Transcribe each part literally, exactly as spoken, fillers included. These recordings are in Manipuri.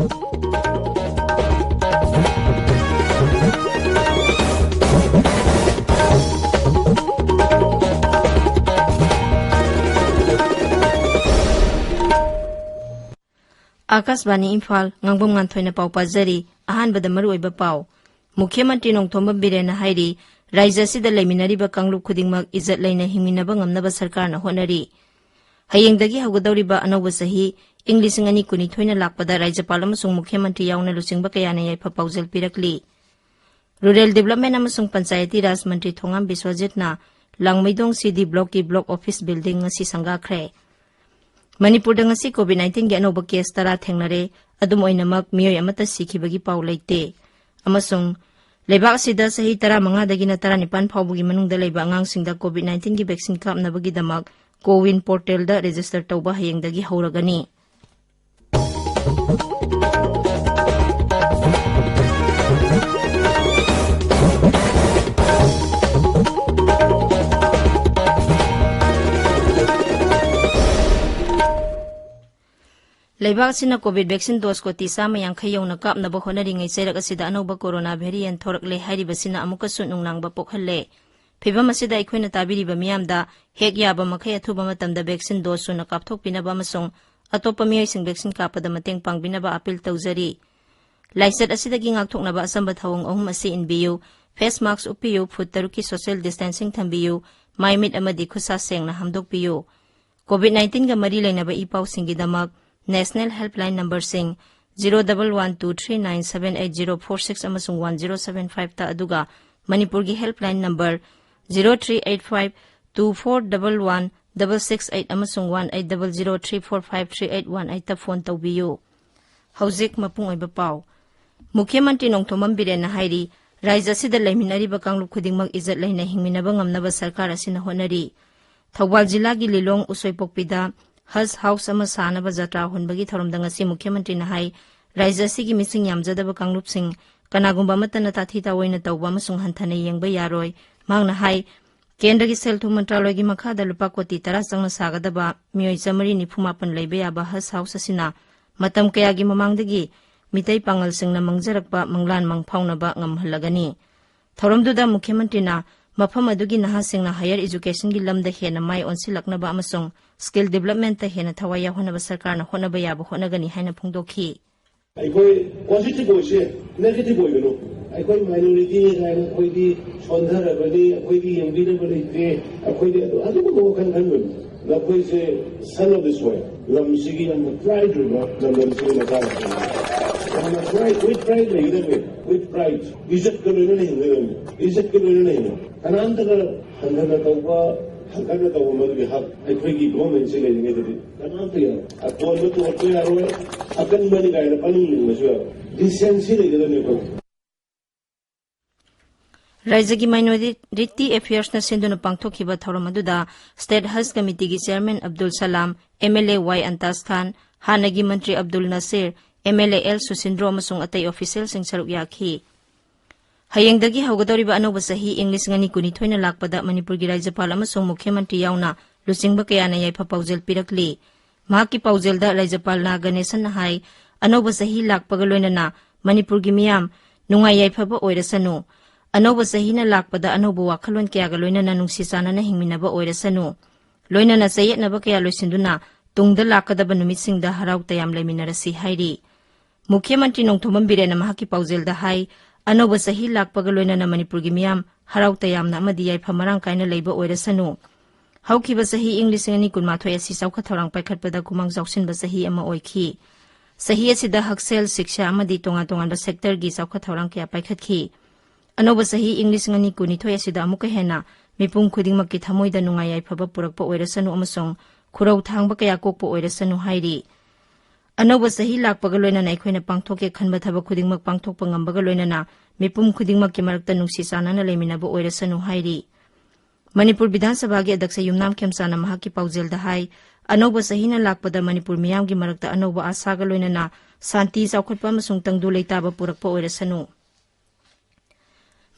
ꯑꯥꯀꯥꯁꯕꯥꯅꯤ ꯏꯝꯐꯥꯜ, ꯉꯥꯡꯕꯝ ꯉꯥꯟꯊꯣꯏꯅ ꯄꯥꯎ ꯄꯥꯖꯔꯤ꯫ ꯑꯍꯥꯟꯕꯗ ꯃꯔꯨꯑꯣꯏꯕ ꯄꯥꯎ꯫ ꯃꯨꯈ꯭ꯌ ꯃꯟꯇ꯭ꯔꯤ ꯅꯣꯡꯊꯣꯝꯕꯝ ꯕꯤꯔꯦꯟꯅ ꯍꯥꯏꯔꯤ, ꯔꯥꯖ꯭ꯌ ꯑꯁꯤꯗ ꯂꯩꯃꯤꯟꯅꯔꯤꯕ ꯀꯥꯡꯂꯨꯞ ꯈꯨꯗꯤꯡꯃꯛ ꯏꯖꯠ ꯂꯩꯅ ꯍꯤꯡꯃꯤꯟꯅꯕ ꯉꯝꯅꯕ ꯁꯔꯀꯥꯔꯅ ꯍꯣꯠꯅꯔꯤ꯫ ꯍꯌꯦꯡꯗꯒꯤ ꯍꯧꯒꯗꯧꯔꯤꯕ ꯑꯅꯧꯕ ꯆꯍꯤ ꯏꯪ ꯂꯤꯁꯤꯡ ꯑꯅꯤ ꯀꯨꯟꯅꯤꯊꯣꯏꯅ ꯂꯥꯛꯄꯗ ꯔꯥꯖ꯭ꯌꯄꯥꯜ ꯑꯃꯁꯨꯡ ꯃꯨꯈ꯭ꯌ ꯃꯟꯇ꯭ꯔꯤ ꯌꯥꯎꯅ ꯂꯨꯆꯤꯡꯕ ꯀꯌꯥꯅ ꯌꯥꯏꯐ ꯄꯥꯎꯖꯦꯜ ꯄꯤꯔꯛꯂꯤ꯫ ꯔꯨꯔꯦꯜ ꯗꯤꯕ꯭ꯂꯞꯃꯦꯟ ꯑꯃꯁꯨꯡ ꯄꯟꯆꯥꯌꯇꯤ ꯔꯥꯖ ꯃꯟꯇ꯭ꯔꯤ ꯊꯣꯉꯥꯝ ꯕꯤꯁ꯭ꯋꯖꯤꯠꯅ ꯂꯥꯡꯃꯩꯗꯣꯡ ꯁꯤ ꯗꯤ ꯕ꯭ꯂꯣꯛꯀꯤ ꯕ꯭ꯂꯣꯛ ꯑꯣꯐꯤꯁ ꯕꯤꯜꯗꯤꯡ ꯉꯁꯤ ꯁꯪꯒꯥꯈ꯭ꯔꯦ꯫ ꯃꯅꯤꯄꯨꯔꯗ ꯉꯁꯤ ꯀꯣꯚꯤꯗ ꯅꯥꯏꯟꯇꯤꯟꯒꯤ ꯑꯅꯧꯕ ꯀꯦꯁ ꯇꯔꯥ ꯊꯦꯡꯅꯔꯦ꯫ ꯑꯗꯨꯝ ꯑꯣꯏꯅꯃꯛ, ꯃꯤꯑꯣꯏ ꯑꯃꯠꯇ ꯁꯤꯈꯤꯕꯒꯤ ꯄꯥꯎ ꯂꯩꯇꯦ꯫ ꯑꯃꯁꯨꯡ ꯂꯩꯕꯥꯛ ꯑꯁꯤꯗ ꯆꯍꯤ ꯇꯔꯥꯃꯉꯥꯗꯒꯤꯅ ꯇꯔꯥꯅꯤꯄꯥꯟ ꯐꯥꯎꯕꯒꯤ ꯃꯅꯨꯡꯗ ꯂꯩꯕ ꯑꯉꯥꯡꯁꯤꯡꯗ ꯀꯣꯚꯤꯗ ꯅꯥꯏꯟꯇꯤꯟꯒꯤ ꯚꯦꯛꯁꯤꯟ ꯀꯥꯞꯅꯕꯒꯤꯗꯃꯛ ꯀꯣꯋꯤꯟ ꯄꯣꯔꯇꯦꯜꯗ ꯔꯦꯖꯤꯁꯇꯔ ꯇꯧꯕ ꯍꯌꯦꯡꯗꯒꯤ ꯍꯧꯔꯒꯅꯤ꯫ ꯂꯩꯕꯥꯛ ꯑꯁꯤꯅ ꯀꯣꯚꯤꯗ ꯚꯦꯛꯁꯤꯟ ꯗꯣꯁ ꯀꯣꯇꯤ ꯆꯥꯝꯃ ꯌꯥꯡꯈꯩ ꯌꯧꯅ ꯀꯥꯞꯅꯕ ꯍꯣꯠꯅꯔꯤꯉꯩ, ꯆꯩꯔꯛ ꯑꯁꯤꯗ ꯑꯅꯧꯕ ꯀꯣꯔꯣꯅꯥ ꯚꯦꯔꯤꯌꯦꯟ ꯊꯣꯔꯛꯂꯦ ꯍꯥꯏꯔꯤꯕꯁꯤꯅ ꯑꯃꯨꯛꯀꯁꯨ ꯅꯨꯡꯅꯥꯡꯕ ꯄꯣꯛꯍꯜꯂꯦ꯫ ꯐꯤꯚꯝ ꯑꯁꯤꯗ ꯑꯩꯈꯣꯏꯅ ꯇꯥꯕꯤꯔꯤꯕ ꯃꯤꯌꯥꯝꯗ ꯍꯦꯛ ꯌꯥꯕ ꯃꯈꯩ ꯑꯊꯨꯕ ꯃꯇꯝꯗ ꯚꯦꯛꯁꯤꯟ ꯗꯣꯁ ꯁꯨꯅ ꯀꯥꯞꯊꯣꯛꯄꯤꯅꯕ ꯑꯃꯁꯨꯡ ꯑꯇꯣꯞꯄ ꯃꯤꯑꯣꯏꯁꯤꯡ ꯚꯦꯛꯁꯤꯟ ꯀꯥꯞꯄꯗ ꯃꯇꯦꯡ ꯄꯥꯡꯕꯤꯅꯕ ꯑꯥꯄꯤꯜ ꯇꯧꯖꯔꯤ꯫ ꯂꯥꯏꯆꯠ ꯑꯁꯤꯗꯒꯤ ꯉꯥꯛꯊꯣꯛꯅꯕ ꯑꯆꯝꯕ ꯊꯧꯑꯣꯡ ꯑꯍꯨꯝ ꯑꯁꯤ ꯏꯟꯕꯤꯌꯨ: ꯐꯦꯁ ꯃꯥꯁꯛ ꯎꯞꯄꯤꯌꯨ, ꯐꯨꯠ ꯇꯔꯨꯛꯀꯤ ꯁꯣꯁꯤꯌꯦꯜ ꯗꯤꯁꯇꯦꯟꯁꯤꯡ ꯊꯝꯕꯤꯌꯨ, ꯃꯥꯏ ꯃꯤꯠ ꯑꯃꯗꯤ ꯈꯨꯠꯁꯥ ꯁꯦꯡꯅ ꯍꯥꯝꯗꯣꯛꯄꯤꯌꯨ꯫ ꯀꯣꯚꯤꯗ ꯅꯥꯏꯟꯇꯤꯟꯒ ꯃꯔꯤ ꯂꯩꯅꯕ ꯏ ꯄꯥꯎꯁꯤꯡꯒꯤꯗꯃꯛ ꯅꯦꯁꯅꯦꯜ ꯍꯦꯜꯞꯂꯥꯏꯟ ꯅꯝꯕꯔꯁꯤꯡ zero double one two three nine seven eight zero four six ꯑꯃꯁꯨꯡ ꯋꯥꯟ ꯖꯤꯔꯣ ꯁꯚꯦꯟ ꯐꯥꯏꯚꯇ, ꯑꯗꯨꯒ ꯃꯅꯤꯄꯨꯔꯒꯤ helpline number zero three eight five two four double one double six eight ꯑꯃꯁꯨꯡ one eight double zero three four five three eight one ꯑꯩꯠꯇ ꯐꯣꯟ ꯇꯧꯕꯤꯌꯨ꯫ ꯍꯧꯖꯤꯛ ꯃꯄꯨꯡ ꯑꯣꯏꯕ ꯄꯥꯎ꯫ ꯃꯨꯈ꯭ꯌ ꯃꯟꯇ꯭ꯔꯤ ꯅꯣꯡꯊꯣꯝꯕꯝ ꯕꯤꯔꯦꯟꯅ ꯍꯥꯏꯔꯤ, ꯔꯥꯖ꯭ꯌ ꯑꯁꯤꯗ ꯂꯩꯃꯤꯟꯅꯔꯤꯕ ꯀꯥꯡꯂꯨꯞ ꯈꯨꯗꯤꯡꯃꯛ ꯏꯖꯠ ꯂꯩꯅ ꯍꯤꯡꯃꯤꯟꯅꯕ ꯉꯝꯅꯕ ꯁꯔꯀꯥꯔ ꯑꯁꯤꯅ ꯍꯣꯠꯅꯔꯤ꯫ ꯊꯧꯕꯥꯜ ꯖꯤꯂꯥꯒꯤ ꯂꯤꯂꯣꯡ ꯎꯁꯣꯏꯄꯣꯛꯄꯤꯗ ꯍꯖ ꯍꯥꯎꯁ ꯑꯃ ꯁꯥꯅꯕ ꯖꯇ꯭ꯔꯥ ꯍꯣꯟꯕꯒꯤ ꯊꯧꯔꯝꯗ ꯉꯁꯤ ꯃꯨꯈ꯭ꯌ ꯃꯟꯇ꯭ꯔꯤꯅ ꯍꯥꯏ, ꯔꯥꯖ꯭ꯌ ꯑꯁꯤꯒꯤ ꯃꯤꯁꯤꯡ ꯌꯥꯝꯖꯗꯕ ꯀꯥꯡꯂꯨꯞꯁꯤꯡ ꯀꯅꯥꯒꯨꯝꯕ ꯑꯃꯠꯇꯅ ꯇꯥꯊꯤ ꯇꯥꯑꯣꯏꯅ ꯇꯧꯕ ꯑꯃꯁꯨꯡ ꯍꯟꯊꯅ ꯌꯦꯡꯕ ꯌꯥꯔꯣꯏ꯫ ꯃꯍꯥꯛꯅ ꯍꯥꯏ, ꯀꯦꯟꯗ꯭ꯔꯒꯤ ꯁꯦꯜ ꯊꯨꯝ ꯃꯟꯇ꯭ꯔꯥꯂꯣꯏꯒꯤ ꯃꯈꯥꯗ ꯂꯨꯄꯥ ꯀꯣꯇꯤ ꯇꯔꯥ ꯆꯪꯅ ꯁꯥꯒꯗꯕ ꯃꯤꯑꯣꯏ ꯆꯥꯃꯔꯤ ꯅꯤꯐꯨ ꯃꯥꯄꯟ ꯂꯩꯕ ꯌꯥꯕ ꯍꯖ ꯍꯥꯎꯁ ꯑꯁꯤꯅ ꯃꯇꯝ ꯀꯌꯥꯒꯤ ꯃꯃꯥꯡꯗꯒꯤ ꯃꯤꯇꯩ ꯄꯥꯉꯜꯁꯤꯡꯅ ꯃꯪꯖꯔꯛꯄ ꯃꯪꯂꯥꯟ ꯃꯪꯐꯥꯎꯅꯕ ꯉꯝꯍꯜꯂꯒꯅꯤ꯫ ꯊꯧꯔꯝꯗꯨꯗ ꯃꯨꯈ꯭ꯌ ꯃꯟꯇ꯭ꯔꯤꯅ ꯃꯐꯝ ꯑꯗꯨꯒꯤ ꯅꯍꯥꯁꯤꯡꯅ higher educationꯒꯤ ꯂꯝꯗ ꯍꯦꯟꯅ ꯃꯥꯏ ꯑꯣꯟꯁꯤꯜꯂꯛꯅꯕ ꯑꯃꯁꯨꯡ skill developmentꯇ ꯍꯦꯟꯅ ꯊꯋꯥꯏ ꯌꯥꯎꯍꯟꯅꯕ ꯁꯔꯀꯥꯔꯅ ꯍꯣꯠꯅꯕ ꯌꯥꯕ ꯍꯣꯠꯅꯒꯅꯤ ꯍꯥꯏꯅ ꯐꯣꯡꯗꯣꯛꯈꯤ꯫ ꯑꯩꯈꯣꯏ positive ꯑꯣꯏꯁꯦ, negative ꯑꯣꯏꯒꯅꯨ꯫ ꯑꯩꯈꯣꯏ minority ꯍꯥꯏꯅ ꯑꯩꯈꯣꯏꯗꯤ ꯁꯣꯟꯊꯔꯕꯅꯤ, ꯑꯩꯈꯣꯏꯗꯤ ꯌꯦꯡꯕꯤꯅꯕ ꯂꯩꯇꯦ, ꯑꯩꯈꯣꯏꯗꯤ ꯑꯗꯨ-, ꯑꯗꯨꯒꯨꯝꯕ ꯋꯥꯈꯜ ꯈꯟꯕꯅꯤ꯫ ꯅꯈꯣꯏꯁꯦ son of the soil, ꯂꯝꯁꯤꯒꯤ ꯌꯥꯝꯅ pride ꯑꯣꯏꯕ ꯂꯝꯗꯝꯁꯤꯒꯤ ꯃꯆꯥ ꯃꯆꯥꯅꯤ꯫ ꯌꯥꯝꯅ pride, with pride ꯂꯩꯒꯗꯕꯅꯤ, with pride꯫ ꯏꯖꯠꯀ ꯂꯣꯏꯅꯅ ꯍꯤꯡꯒꯗꯕꯅꯤ, ꯏꯖꯠꯀ ꯂꯣꯏꯅꯅ ꯍꯤꯡꯉꯨ꯫ ꯀꯅꯥꯝꯇꯅ ꯍꯟꯊꯅ ꯇꯧꯕ, ꯍꯟꯊꯅ ꯇꯧꯕ ꯃꯗꯨꯒꯤ ꯍꯛ ꯑꯩꯈꯣꯏꯒꯤ governmentꯁꯤ ꯂꯩꯔꯤꯉꯩꯗꯗꯤ ꯀꯅꯥꯝꯇ ꯌꯥꯔꯣꯏ꯫ ꯑꯇꯣꯟꯕ ꯇꯣꯟꯕ ꯌꯥꯔꯣꯏ, ꯑꯀꯟꯕꯅꯤ ꯀꯥꯏꯅ ꯄꯪꯅꯤꯡꯕꯁꯨ ꯌꯥꯔꯣꯏ꯫ Decency ꯂꯩꯒꯗꯕꯅꯤ ꯑꯩꯈꯣꯏ꯫ ꯔꯥꯏꯖ꯭ꯌꯒꯤ Minority Affairsꯅ ꯁꯤꯟꯗꯨꯅ ꯄꯥꯡꯊꯣꯛꯈꯤꯕ ꯊꯧꯔꯝ ꯑꯗꯨꯗ State Haj Committeeꯒꯤ Chairman ꯑꯕꯗꯨꯜ ꯁꯂꯥꯝ, MLA ꯋꯥꯏ ꯑꯟꯇꯥꯖ ꯈꯥꯟ, ꯍꯥꯟꯅꯒꯤ ꯃꯟꯇ꯭ꯔꯤ ꯑꯕꯗꯨꯜ ꯅꯁꯤꯔ, MLA ꯑꯦꯜ ꯁꯨꯁꯤꯟꯗ꯭ꯔꯣ ꯑꯃꯁꯨꯡ ꯑꯇꯩ officialꯁꯤꯡ ꯁꯔꯨꯛ ꯌꯥꯈꯤ꯫ ꯍꯌꯦꯡꯗꯒꯤ ꯍꯧꯒꯗꯧꯔꯤꯕ ꯑꯅꯧꯕ ꯆꯍꯤ ꯏꯪ ꯂꯤꯁꯤꯡ ꯑꯅꯤ ꯀꯨꯟꯅꯤꯊꯣꯏꯅ ꯂꯥꯛꯄꯗ ꯃꯅꯤꯄꯨꯔꯒꯤ ꯔꯥꯖ꯭ꯌꯄꯥꯜ ꯑꯃꯁꯨꯡ ꯃꯨꯈ꯭ꯌ ꯃꯟꯇ꯭ꯔꯤ ꯌꯥꯎꯅ ꯂꯨꯆꯤꯡꯕ ꯀꯌꯥꯅ ꯌꯥꯏꯐ ꯄꯥꯎꯖꯦꯜ ꯄꯤꯔꯛꯂꯤ꯫ ꯃꯍꯥꯛꯀꯤ ꯄꯥꯎꯖꯦꯜꯗ ꯔꯥꯖ꯭ꯌꯄꯥꯜ ꯅꯥ ꯒꯅꯦꯁꯟꯅ ꯍꯥꯏ, ꯑꯅꯧꯕ ꯆꯍꯤ ꯂꯥꯛꯄꯒ ꯂꯣꯏꯅꯅ ꯃꯅꯤꯄꯨꯔꯒꯤ ꯃꯤꯌꯥꯝ ꯅꯨꯡꯉꯥꯏ ꯌꯥꯏꯐꯕ ꯑꯣꯏꯔꯁꯅꯨ꯫ ꯑꯅꯧꯕ ꯆꯍꯤꯅ ꯂꯥꯛꯄꯗ ꯑꯅꯧꯕ ꯋꯥꯈꯜꯂꯣꯟ ꯀꯌꯥꯒ ꯂꯣꯏꯅꯅ ꯅꯨꯡꯁꯤ ꯆꯥꯟꯅꯅ ꯍꯤꯡꯃꯤꯟꯅꯕ ꯑꯣꯏꯔꯁꯅꯨ꯫ ꯂꯣꯏꯅꯅ ꯆꯌꯦꯠꯅꯕ ꯀꯌꯥ ꯂꯣꯏꯁꯤꯟꯗꯨꯅ ꯇꯨꯡꯗ ꯂꯥꯛꯀꯗꯕ ꯅꯨꯃꯤꯠꯁꯤꯡꯗ ꯍꯔꯥꯎ ꯇꯌꯥꯝ ꯂꯩꯃꯤꯟꯅꯔꯁꯤ ꯍꯥꯏꯔꯤ꯫ ꯃꯨꯈ꯭ꯌ ꯃꯟꯇ꯭ꯔꯤ ꯅꯣꯡꯊꯣꯝꯕꯝ ꯕꯤꯔꯦꯟꯅ ꯃꯍꯥꯛꯀꯤ ꯄꯥꯎꯖꯦꯜꯗ ꯍꯥꯏ, ꯑꯅꯧꯕ ꯆꯍꯤ ꯂꯥꯛꯄꯒ ꯂꯣꯏꯅꯅ ꯃꯅꯤꯄꯨꯔꯒꯤ ꯃꯤꯌꯥꯝ ꯍꯔꯥꯎ ꯇꯌꯥꯝꯅ ꯑꯃꯗꯤ ꯌꯥꯏꯐ ꯃꯔꯥꯡ ꯀꯥꯏꯅ ꯂꯩꯕ ꯑꯣꯏꯔꯁꯅꯨ꯫ ꯍꯧꯈꯤꯕ ꯆꯍꯤ ꯏꯪ ꯂꯤꯁꯤꯡ ꯑꯅꯤ ꯀꯨꯟꯃꯥꯊꯣꯏ ꯑꯁꯤ ꯆꯥꯎꯈꯠ ꯊꯧꯔꯥꯡ ꯄꯥꯏꯈꯠꯄꯗ ꯈꯨꯃꯥꯡ ꯆꯥꯎꯁꯤꯟꯕ ꯆꯍꯤ ꯑꯃ ꯑꯣꯏꯈꯤ꯫ ꯆꯍꯤ ꯑꯁꯤꯗ ꯍꯛꯁꯦꯜ, ꯁꯤꯛꯁꯥ ꯑꯃꯗꯤ ꯇꯣꯉꯥꯟ ꯇꯣꯉꯥꯟꯕ sectorꯒꯤ ꯆꯥꯎꯈꯠ ꯊꯧꯔꯥꯡ ꯀꯌꯥ ꯄꯥꯏꯈꯠꯈꯤ꯫ ꯑꯅꯧꯕ ꯆꯍꯤ ꯏꯪ ꯂꯤꯁꯤꯡ ꯑꯅꯤ ꯀꯨꯟꯅꯤꯊꯣꯏ ꯑꯁꯤꯗ ꯑꯃꯨꯛꯀ ꯍꯦꯟꯅ ꯃꯤꯄꯨꯝ ꯈꯨꯗꯤꯡꯃꯛꯀꯤ ꯊꯃꯣꯏꯗ ꯅꯨꯡꯉꯥꯏ ꯌꯥꯏꯐꯕ ꯄꯨꯔꯛꯄ ꯑꯣꯏꯔꯁꯅꯨ ꯑꯃꯁꯨꯡ ꯈꯨꯔꯧ ꯊꯥꯡꯕ ꯀꯌꯥ ꯀꯣꯛꯄ ꯑꯣꯏꯔꯁꯅꯨ ꯍꯥꯏꯔꯤ꯫ ꯑꯅꯧꯕ ꯆꯍꯤ ꯂꯥꯛꯄꯒ ꯂꯣꯏꯅꯅ ꯑꯩꯈꯣꯏꯅ ꯄꯥꯡꯊꯣꯛꯀꯦ ꯈꯟꯕ ꯊꯕꯛ ꯈꯨꯗꯤꯡꯃꯛ ꯄꯥꯡꯊꯣꯛꯄ ꯉꯝꯕꯒ ꯂꯣꯏꯅꯅ ꯃꯤꯄꯨꯝ ꯈꯨꯗꯤꯡꯃꯛꯀꯤ ꯃꯔꯛꯇ ꯅꯨꯡꯁꯤ ꯆꯥꯟꯅꯅ ꯂꯩꯃꯤꯟꯅꯕ ꯑꯣꯏꯔꯁꯅꯨ ꯍꯥꯏꯔꯤ꯫ ꯃꯅꯤꯄꯨꯔ ꯕꯤꯙꯥꯟ ꯁꯚꯥꯒꯤ ꯑꯗ꯭ꯌꯛꯁ ꯌꯨꯝꯅꯥꯝ ꯈꯦꯝꯆꯥꯅ ꯃꯍꯥꯛꯀꯤ ꯄꯥꯎꯖꯦꯜꯗ ꯍꯥꯏ, ꯑꯅꯧꯕ ꯆꯍꯤꯅ ꯂꯥꯛꯄꯗ ꯃꯅꯤꯄꯨꯔ ꯃꯤꯌꯥꯝꯒꯤ ꯃꯔꯛꯇ ꯑꯅꯧꯕ ꯑꯥꯁꯥꯒ ꯂꯣꯏꯅꯅ ꯁꯥꯟꯇꯤ, ꯆꯥꯎꯈꯠꯄ ꯑꯃꯁꯨꯡ ꯇꯪꯗꯨ ꯂꯩꯇꯥꯕ ꯄꯨꯔꯛꯄ ꯑꯣꯏꯔꯁꯅꯨ꯫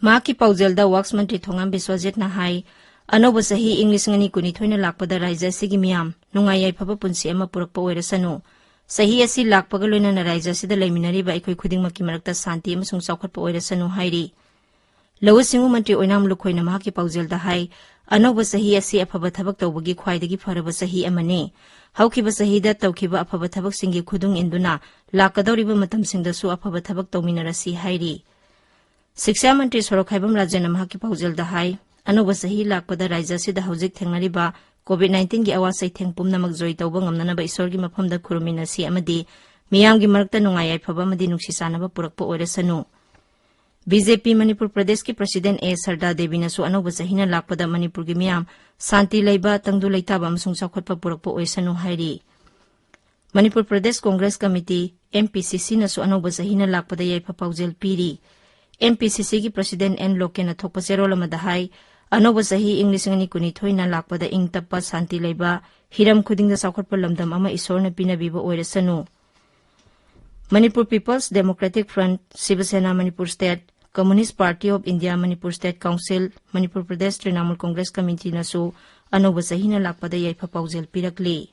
ꯃꯍꯥꯛꯀꯤ ꯄꯥꯎꯖꯦꯜꯗ ꯋꯥꯛꯁ ꯃꯟꯇ꯭ꯔꯤ ꯊꯣꯉꯥꯝ ꯕꯤꯁ꯭ꯋꯖꯤꯠꯅ ꯍꯥꯏ, ꯑꯅꯧꯕ ꯆꯍꯤ ꯏꯪ ꯂꯤꯁꯤꯡ ꯑꯅꯤ ꯀꯨꯟꯅꯤꯊꯣꯏꯅ ꯂꯥꯛꯄꯗ ꯔꯥꯏꯖ꯭ꯌ ꯑꯁꯤꯒꯤ ꯃꯤꯌꯥꯝ ꯅꯨꯡꯉꯥꯏ ꯌꯥꯏꯐꯕ ꯄꯨꯟꯁꯤ ꯑꯃ ꯄꯨꯔꯛꯄ ꯑꯣꯏꯔꯁꯅꯨ꯫ ꯆꯍꯤ ꯑꯁꯤ ꯂꯥꯛꯄꯒ ꯂꯣꯏꯅꯅ ꯔꯥꯖ꯭ꯌ ꯑꯁꯤꯗ ꯂꯩꯃꯤꯟꯅꯔꯤꯕ ꯑꯩꯈꯣꯏ ꯈꯨꯗꯤꯡꯃꯛꯀꯤ ꯃꯔꯛꯇ ꯁꯥꯟꯇꯤ ꯑꯃꯁꯨꯡ ꯆꯥꯎꯈꯠꯄ ꯑꯣꯏꯔꯁꯅꯨ ꯍꯥꯏꯔꯤ꯫ ꯂꯧꯎ ꯁꯤꯡꯎ ꯃꯟꯇ꯭ꯔꯤ ꯑꯣꯏꯅꯥꯝ ꯂꯨꯈꯣꯏꯅ ꯃꯍꯥꯛꯀꯤ ꯄꯥꯎꯖꯦꯜꯗ ꯍꯥꯏ, ꯑꯅꯧꯕ ꯆꯍꯤ ꯑꯁꯤ ꯑꯐꯕ ꯊꯕꯛ ꯇꯧꯕꯒꯤ ꯈ꯭ꯋꯥꯏꯗꯒꯤ ꯐꯔꯕ ꯆꯍꯤ ꯑꯃꯅꯤ꯫ ꯍꯧꯈꯤꯕ ꯆꯍꯤꯗ ꯇꯧꯈꯤꯕ ꯑꯐꯕ ꯊꯕꯛꯁꯤꯡꯒꯤ ꯈꯨꯗꯨꯡ ꯏꯟꯗꯨꯅ ꯂꯥꯛꯀꯗꯧꯔꯤꯕ ꯃꯇꯝꯁꯤꯡꯗꯁꯨ ꯑꯐꯕ ꯊꯕꯛ ꯇꯧꯃꯤꯟꯅꯔꯁꯤ ꯍꯥꯏꯔꯤ꯫ ꯁꯤꯛꯁꯥ ꯃꯟꯇ꯭ꯔꯤ ꯁꯣꯔꯣꯛꯈꯥꯏꯕꯝ ꯔꯥꯖꯦꯟꯅ ꯃꯍꯥꯛꯀꯤ ꯄꯥꯎꯖꯦꯜꯗ ꯍꯥꯏ, ꯑꯅꯧꯕ ꯆꯍꯤ ꯂꯥꯛꯄꯗ ꯔꯥꯖ꯭ꯌ ꯑꯁꯤꯗ ꯍꯧꯖꯤꯛ ꯊꯦꯡꯅꯔꯤꯕ ꯀꯣꯚꯤꯗ ꯅꯥꯏꯟꯇꯤꯟꯒꯤ ꯑꯋꯥ ꯆꯩꯊꯦꯡ ꯄꯨꯝꯅꯃꯛ ꯖꯣꯏ ꯇꯧꯕ ꯉꯝꯅꯅꯕ ꯏꯁꯣꯔꯒꯤ ꯃꯐꯝꯗ ꯈꯨꯔꯨꯝꯃꯤꯟꯅꯁꯤ ꯑꯃꯗꯤ ꯃꯤꯌꯥꯝꯒꯤ ꯃꯔꯛꯇ ꯅꯨꯡꯉꯥꯏ ꯌꯥꯏꯐꯕ ꯑꯃꯗꯤ ꯅꯨꯡꯁꯤ ꯆꯥꯟꯅꯕ ꯄꯨꯔꯛꯄ ꯑꯣꯏꯔꯁꯅꯨ꯫ ꯕꯤ ꯖꯦ ꯄꯤ ꯃꯅꯤꯄꯨꯔ ꯄ꯭ꯔꯗꯦꯁꯀꯤ ꯄ꯭ꯔꯁꯤꯗꯦꯟ ꯑꯦ ꯁꯔꯗꯥ ꯗꯦꯕꯤꯅꯁꯨ ꯑꯅꯧꯕ ꯆꯍꯤꯅ ꯂꯥꯛꯄꯗ ꯃꯅꯤꯄꯨꯔꯒꯤ ꯃꯤꯌꯥꯝ ꯁꯥꯟꯇꯤ ꯂꯩꯕ, ꯇꯪꯗꯨ ꯂꯩꯇꯥꯕ ꯑꯃꯁꯨꯡ ꯆꯥꯎꯈꯠꯄ ꯄꯨꯔꯛꯄ ꯑꯣꯏꯁꯅꯨ ꯍꯥꯏꯔꯤ꯫ Manipur Pradesh Congress committee, M P ꯁꯤ ꯁꯤꯅꯁꯨ ꯑꯅꯧꯕ ꯆꯍꯤꯅ ꯂꯥꯛꯄꯗ ꯌꯥꯏꯐ ꯄꯥꯎꯖꯦꯜ ꯄꯤꯔꯤ꯫ ꯑꯦꯝ ꯄꯤ ꯁꯤ ꯁꯤꯒꯤ ꯄ꯭ꯔꯁꯤꯗꯦꯟ ꯑꯦꯟ ꯂꯣꯀꯦꯟꯅ ꯊꯣꯛꯄ ꯆꯦꯔꯣꯜ ꯑꯃꯗ ꯍꯥꯏ, ꯑꯅꯧꯕ ꯆꯍꯤ ꯏꯪ ꯂꯤꯁꯤꯡ ꯑꯅꯤ ꯀꯨꯟꯅꯤꯊꯣꯏꯅ ꯂꯥꯛꯄꯗ ꯏꯪ ꯇꯞꯄ, ꯁꯥꯟꯇꯤ ꯂꯩꯕ, ꯍꯤꯔꯝ ꯈꯨꯗꯤꯡꯗ ꯆꯥꯎꯈꯠꯄ ꯂꯝꯗꯝ ꯑꯃ ꯏꯁꯣꯔꯅ ꯄꯤꯅꯕꯤꯕ ꯑꯣꯏꯔꯁꯅꯨ꯫ Manipur peoples democratic front, Shiv Sena Manipur state, communist party of India Manipur state council, Manipur Pradesh Trinamool Congress ꯀꯃꯤꯇꯤꯅꯁꯨ ꯑꯅꯧꯕ ꯆꯍꯤꯅ ꯂꯥꯛꯄꯗ ꯌꯥꯏꯐ ꯄꯥꯎꯖꯦꯜ ꯄꯤꯔꯛꯂꯤ꯫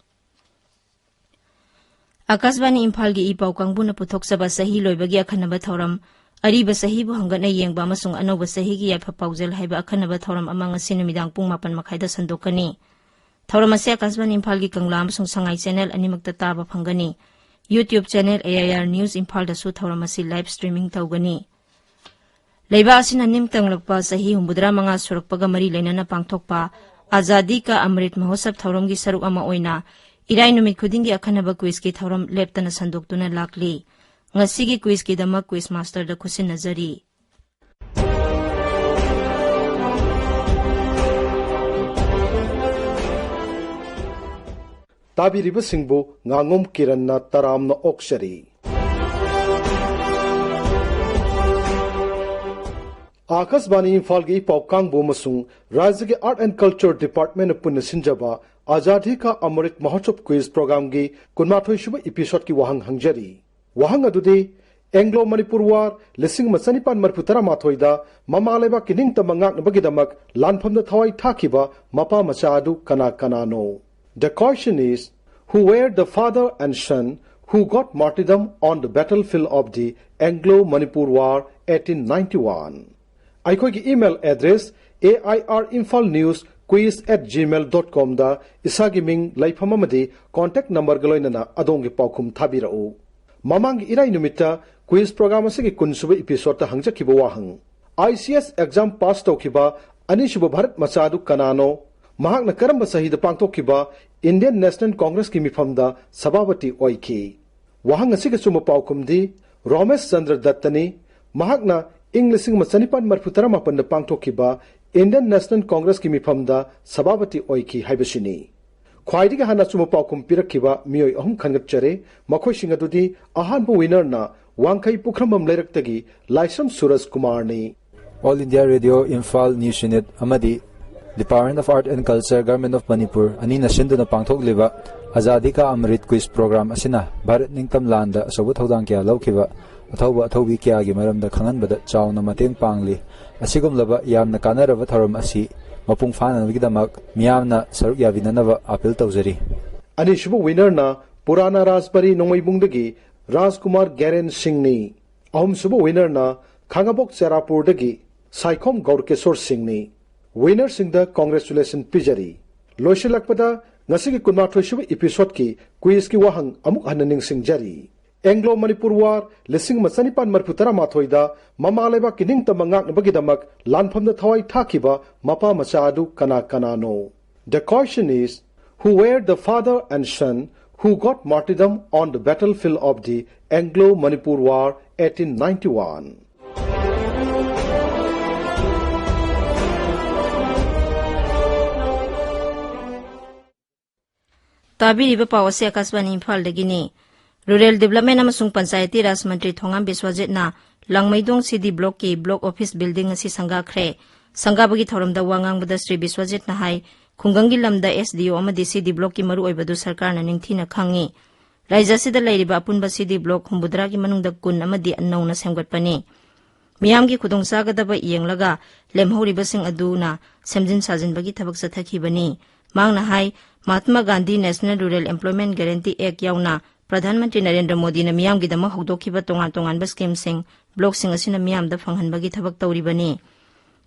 ꯑꯥꯀꯥꯁꯕꯥꯅꯤ ꯏꯝꯐꯥꯜꯒꯤ ꯏ ꯄꯥꯎ ꯀꯥꯡꯕꯨꯅ ꯄꯨꯊꯣꯛꯆꯕ ꯆꯍꯤ ꯂꯣꯏꯕꯒꯤ ꯑꯈꯟꯅꯕ ꯊꯧꯔꯝ, ꯑꯔꯤꯕ ꯆꯍꯤꯕꯨ ꯍꯪꯒꯠꯅ ꯌꯦꯡꯕ ꯑꯃꯁꯨꯡ ꯑꯅꯧꯕ ꯆꯍꯤꯒꯤ ꯌꯥꯏꯐ ꯄꯥꯎꯖꯦꯜ ꯍꯥꯏꯕ ꯑꯈꯟꯅꯕ ꯊꯧꯔꯝ ꯑꯃ ꯉꯁꯤ ꯅꯨꯃꯤꯗꯥꯡ ꯄꯨꯡ ꯃꯥꯄꯟ ꯃꯈꯥꯏꯗ ꯁꯟꯗꯣꯛꯀꯅꯤ꯫ ꯊꯧꯔꯝ ꯑꯁꯤ ꯑꯥꯀꯥꯁꯕꯥꯅꯤ ꯏꯝꯐꯥꯜꯒꯤ ꯀꯪꯂꯥ ꯑꯃꯁꯨꯡ ꯁꯉꯥꯏ ꯆꯦꯅꯦꯜ ꯑꯅꯤꯃꯛꯇ ꯇꯥꯕ ꯐꯪꯒꯅꯤ꯫ YouTube channel A I R news ꯏꯝꯐꯥꯜꯗꯁꯨ ꯊꯧꯔꯝ ꯑꯁꯤ ꯂꯥꯏꯚ ꯁ꯭ꯇ꯭ꯔꯤꯃꯤꯡ ꯇꯧꯒꯅꯤ꯫ ꯂꯩꯕꯥꯛ ꯑꯁꯤꯅ ꯅꯤꯡꯇꯝꯂꯛꯄ ꯆꯍꯤ ꯍꯨꯝꯐꯨꯇꯔꯥ ꯃꯉꯥ ꯁꯨꯔꯛꯄꯒ ꯃꯔꯤ ꯂꯩꯅꯅ ꯄꯥꯡꯊꯣꯛꯄ ꯑꯖꯥꯗꯤ ꯀꯥ ꯑꯃ꯭ꯔꯤꯠ ꯃꯍꯣꯠꯁꯕ ꯊꯧꯔꯝꯒꯤ ꯁꯔꯨꯛ ꯑꯃ ꯑꯣꯏꯅ ꯏꯔꯥꯏ ꯅꯨꯃꯤꯠ ꯈꯨꯗꯤꯡꯒꯤ ꯑꯈꯟꯅꯕ ꯀ꯭ꯋꯤꯖꯀꯤ ꯊꯧꯔꯝ ꯂꯦꯞꯇꯅ ꯁꯟꯗꯣꯛꯇꯨꯅ ꯂꯥꯛꯂꯤ꯫ ꯉꯁꯤꯒꯤ ꯀ꯭ꯋꯤꯖꯀꯤꯗꯃꯛ ꯀ꯭ꯋꯤꯖ ꯃꯥꯁꯇꯔꯗ ꯈꯨꯠꯁꯤꯟꯅꯖꯔꯤ꯫ ꯇꯥꯕꯤꯔꯤꯕꯁꯤꯡꯕꯨ ꯉꯥꯉꯣꯝ ꯀꯤꯔꯟꯅ ꯇꯔꯥꯝꯅ ꯑꯣꯛꯆꯔꯤ꯫ ꯑꯥꯀꯥꯁꯕꯥꯅꯤ ꯏꯝꯐꯥꯜꯒꯤ ꯏ ꯄꯥꯎ ꯀꯥꯡꯕꯨ ꯑꯃꯁꯨꯡ ꯔꯥꯖ꯭ꯌꯒꯤ Art and Culture Departmentꯅ ꯄꯨꯟꯅ ꯁꯤꯟꯖꯕ ꯑꯖꯥꯗꯤ ꯀꯥ ꯑꯃ꯭ꯔꯤꯠ ꯃꯍꯣꯠꯁꯕ ꯀ꯭ꯋꯤꯖ ꯄ꯭ꯔꯣꯒ꯭ꯔꯥꯝꯒꯤ ꯀꯨꯟꯃꯥꯊꯣꯏ ꯁꯨꯕ ꯏꯄꯤꯁꯣꯗꯀꯤ ꯋꯥꯍꯪ ꯍꯪꯖꯔꯤ꯫ ꯋꯥꯍꯪ ꯑꯗꯨꯗꯤ, ꯑꯦꯡꯒ꯭ꯂꯣ ꯃꯅꯤꯄꯨꯔ ꯋꯥꯔ ꯂꯤꯁꯤꯡ ꯑꯃ ꯆꯅꯤꯄꯥꯟ ꯃꯔꯤꯐꯨ ꯇꯔꯥꯃꯥꯊꯣꯏꯗ ꯃꯃꯥ ꯂꯩꯕꯥꯛꯀꯤ ꯅꯤꯡꯇꯝꯕ ꯉꯥꯛꯅꯕꯒꯤꯗꯃꯛ ꯂꯥꯟꯐꯝꯗ ꯊꯋꯥꯏ ꯊꯥꯈꯤꯕ ꯃꯄꯥ ꯃꯆꯥ ꯑꯗꯨ ꯀꯅꯥ ꯀꯅꯥꯅꯣ? The question is, who were the father and son who got martyrdom on the battlefield of the Anglo-Manipur War eighteen ninety-one. ꯑꯩꯈꯣꯏꯒꯤ email address A I R Imphal News Quiz at gmail dot com ꯗ ꯏꯁꯥꯒꯤ ꯃꯤꯡ, ꯂꯩꯐꯝ ꯑꯃꯗꯤ contact number ꯒ ꯂꯣꯏꯅꯅ ꯑꯗꯣꯝꯒꯤ ꯄꯥꯎꯈꯨꯝ ꯊꯥꯕꯤꯔꯛꯎ꯫ ꯃꯃꯥꯡꯒꯤ ꯏꯔꯥꯏ ꯅꯨꯃꯤꯠꯇ quiz program ꯑꯁꯤꯒꯤ ꯀꯨꯟꯁꯨꯕ episode ꯇ ꯍꯪꯖꯈꯤꯕ ꯋꯥꯍꯪ, I C S exam pass ꯇꯧꯈꯤꯕ ꯑꯅꯤꯁꯨꯕ ꯚꯥꯔꯠ ꯃꯆꯥ ꯑꯗꯨ ꯀꯅꯥꯅꯣ? ꯃꯍꯥꯛꯅ ꯀꯔꯝꯕ ꯆꯍꯤꯗ ꯄꯥꯡꯊꯣꯛꯈꯤꯕ Indian National Congress ꯀꯤ ꯃꯤꯐꯝꯗ ꯁꯚꯥꯄꯇꯤ ꯑꯣꯏꯈꯤ? ꯋꯥꯍꯪ ꯑꯁꯤꯒꯤ ꯑꯆꯨꯝꯕ ꯄꯥꯎꯈꯨꯝꯗꯤ ꯔꯣꯃꯦꯁ ꯆꯟꯗ꯭ꯔ ꯗꯠꯇꯅꯤ꯫ ꯃꯍꯥꯛꯅ ꯏꯪ ꯂꯤꯁꯤꯡ ꯑꯃ ꯆꯅꯤꯄꯥꯟ ꯃꯔꯤꯐꯨ ꯇꯔꯥꯃꯥꯄꯟꯗ ꯄꯥꯡꯊꯣꯛꯈꯤꯕ Indian National Congress ꯀꯤ ꯃꯤꯐꯝꯗ ꯁꯚꯥꯄꯇꯤ ꯑꯣꯏꯈꯤ ꯍꯥꯏꯕꯁꯤꯅꯤ꯫ ꯈ꯭ꯋꯥꯏꯗꯒꯤ ꯍꯥꯟꯅ ꯑꯆꯨꯝꯕ ꯄꯥꯎꯈꯨꯝ ꯄꯤꯔꯛꯈꯤꯕ ꯃꯤꯑꯣꯏ ꯑꯍꯨꯝ ꯈꯟꯒꯠꯆꯔꯦ꯫ ꯃꯈꯣꯏꯁꯤꯡ ꯑꯗꯨꯗꯤ, ꯑꯍꯥꯟꯕ winner ꯅ ꯋꯥꯡꯈꯩ ꯄꯨꯈ꯭ꯔꯝꯕꯝ ꯂꯩꯔꯛꯇꯒꯤ ꯂꯥꯏꯁ꯭ꯔꯝ ꯁꯨꯔꯖ ꯀꯨꯃꯥꯔꯅꯤ꯫ All India Radio Imphal News Unit ꯑꯃꯗꯤ Department of Art and Culture, Government of Manipur ꯑꯅꯤꯅ ꯁꯤꯟꯗꯨꯅ ꯄꯥꯡꯊꯣꯛꯂꯤꯕ ꯑꯖꯥꯗꯤ ꯀꯥ ꯑꯃ꯭ꯔꯤꯠ quiz program ꯑꯁꯤꯅ ꯚꯥꯔꯠ ꯅꯤꯡꯇꯝ ꯂꯥꯟꯗ ꯑꯆꯧꯕ ꯊꯧꯗꯥꯡ ꯀꯌꯥ ꯂꯧꯈꯤꯕ ꯑꯊꯧꯕ ꯑꯊꯧꯕꯤ ꯀꯌꯥꯒꯤ ꯃꯔꯝꯗ ꯈꯪꯍꯟꯕꯗ ꯆꯥꯎꯅ ꯃꯇꯦꯡ ꯄꯥꯡꯂꯤ꯫ ꯑꯁꯤꯒꯨꯝꯂꯕ ꯌꯥꯝꯅ ꯀꯥꯟꯅꯔꯕ ꯊꯧꯔꯝ ꯑꯁꯤ ꯃꯄꯨꯡ ꯐꯥꯅꯕꯒꯤꯗꯃꯛ ꯃꯤꯌꯥꯝꯅ ꯁꯔꯨꯛ ꯌꯥꯕꯤꯅꯅꯕ appeal ꯇꯧꯖꯔꯤ꯫ ꯑꯅꯤꯁꯨꯕ winner ꯅ ꯄꯨꯔꯥꯅꯥ ꯔꯥꯖꯕꯥꯔꯤ ꯅꯣꯡꯃꯩꯕꯨꯡꯗꯒꯤ ꯔꯥꯖꯀꯨꯃꯥꯔ ꯒꯦꯔꯦꯟ ꯁꯤꯡꯅꯤ꯫ ꯑꯍꯨꯝꯁꯨꯕ winner ꯅ ꯈꯥꯉꯕꯣꯛ ꯆꯦꯔꯥꯄꯨꯔꯗꯒꯤ ꯁꯥꯏꯈꯣꯝ ꯒꯧꯔꯀꯦꯁꯣꯔ ꯁꯤꯡꯅꯤ꯫ Winner ꯁꯤꯡꯗ congratulation ꯄꯤꯖꯔꯤ꯫ ꯂꯣꯏꯁꯤꯜꯂꯛꯄꯗ, ꯉꯁꯤꯒꯤ ꯀꯨꯟꯃꯥꯊꯣꯏꯁꯨꯕ episode ꯀꯤ quiz ꯀꯤ ꯋꯥꯍꯪ ꯑꯃꯨꯛ ꯍꯟꯅ ꯅꯤꯡꯁꯤꯡꯖꯔꯤ꯫ Anglo Manipur War ꯂꯤꯁꯤꯡ ꯑꯃ ꯆꯅꯤꯄꯥꯟ ꯃꯔꯤꯐꯨ ꯇꯔꯥꯃꯥꯊꯣꯏꯗ ꯃꯃꯥ ꯂꯩꯕꯥꯛꯀꯤ ꯅꯤꯡꯇꯝꯕ ꯉꯥꯛꯅꯕꯒꯤꯗꯃꯛ ꯂꯥꯟꯐꯝꯗ ꯊꯋꯥꯏ ꯊꯥꯈꯤꯕ ꯃꯄꯥ ꯃꯆꯥ ꯑꯗꯨ ꯀꯅꯥ ꯀꯅꯥꯅꯣ? The question is, who were the father and son who got martyrdom on the battlefield of the Anglo-Manipur War eighteen ninety-one? ꯇꯥꯕꯤꯔꯤꯕ ꯄꯥꯎ ꯑꯁꯤ ꯑꯀꯥꯁꯕꯥꯅꯤ ꯏꯝꯐꯥꯜꯗꯒꯤꯅꯤ꯫ Rural Development ꯑꯃꯁꯨꯡ ꯄꯟꯆꯥꯌꯇꯤ ꯔꯥꯖ ꯃꯟꯇ꯭ꯔꯤ ꯊꯣꯉꯥꯝ ꯕꯤꯁ꯭ꯋꯖꯤꯠꯅ ꯂꯥꯡꯃꯩꯗꯣꯡ C D block ꯀꯤ block office building ꯑꯁꯤ ꯁꯪꯒꯥꯈ꯭ꯔꯦ꯫ ꯁꯪꯒꯥꯕꯒꯤ ꯊꯧꯔꯝꯗ ꯋꯥ ꯉꯥꯡꯕꯗ ꯁ꯭ꯔꯤ ꯕꯤꯁ꯭ꯋꯖꯤꯠꯅ ꯍꯥꯏ, ꯈꯨꯡꯒꯪꯒꯤ ꯂꯝꯗ S D O ꯑꯃꯗꯤ C D block ꯀꯤ ꯃꯔꯨꯑꯣꯏꯕꯗꯨ ꯁꯔꯀꯥꯔꯅ ꯅꯤꯡꯊꯤꯅ ꯈꯪꯏ꯫ ꯔꯥꯏꯖ꯭ꯌ ꯑꯁꯤꯗ ꯂꯩꯔꯤꯕ ꯑꯄꯨꯟꯕ C D block ꯍꯨꯝꯐꯨꯇꯔꯥꯒꯤ ꯃꯅꯨꯡꯗ ꯀꯨꯟ ꯑꯃꯗꯤ ꯅꯧꯅ ꯁꯦꯝꯒꯠꯄꯅꯤ꯫ ꯃꯤꯌꯥꯝꯒꯤ ꯈꯨꯗꯣꯡꯆꯥꯒꯗꯕ ꯌꯦꯡꯂꯒ ꯂꯦꯝꯍꯧꯔꯤꯕꯁꯤꯡ ꯑꯗꯨꯅ ꯁꯦꯝꯖꯤꯟ ꯁꯥꯖꯤꯟꯕꯒꯤ ꯊꯕꯛ ꯆꯠꯊꯈꯤꯕꯅꯤ꯫ ꯃꯍꯥꯛꯅ ꯍꯥꯏ, Mahatma Gandhi National Rural Employment Guarantee Act ꯌꯥꯎꯅ ꯄ꯭ꯔꯙꯥꯟ ꯃꯟꯇ꯭ꯔꯤ ꯅꯔꯦꯟꯗ꯭ꯔ ꯃꯣꯗꯤꯅ ꯃꯤꯌꯥꯝꯒꯤꯗꯃꯛ ꯍꯧꯗꯣꯛꯈꯤꯕ ꯇꯣꯉꯥꯟ ꯇꯣꯉꯥꯟꯕ ꯁ꯭ꯀꯤꯝꯁꯤꯡ ꯕ꯭ꯂꯣꯛꯁꯤꯡ ꯑꯁꯤꯅ ꯃꯤꯌꯥꯝꯗ ꯐꯪꯍꯟꯕꯒꯤ ꯊꯕꯛ ꯇꯧꯔꯤꯕꯅꯤ꯫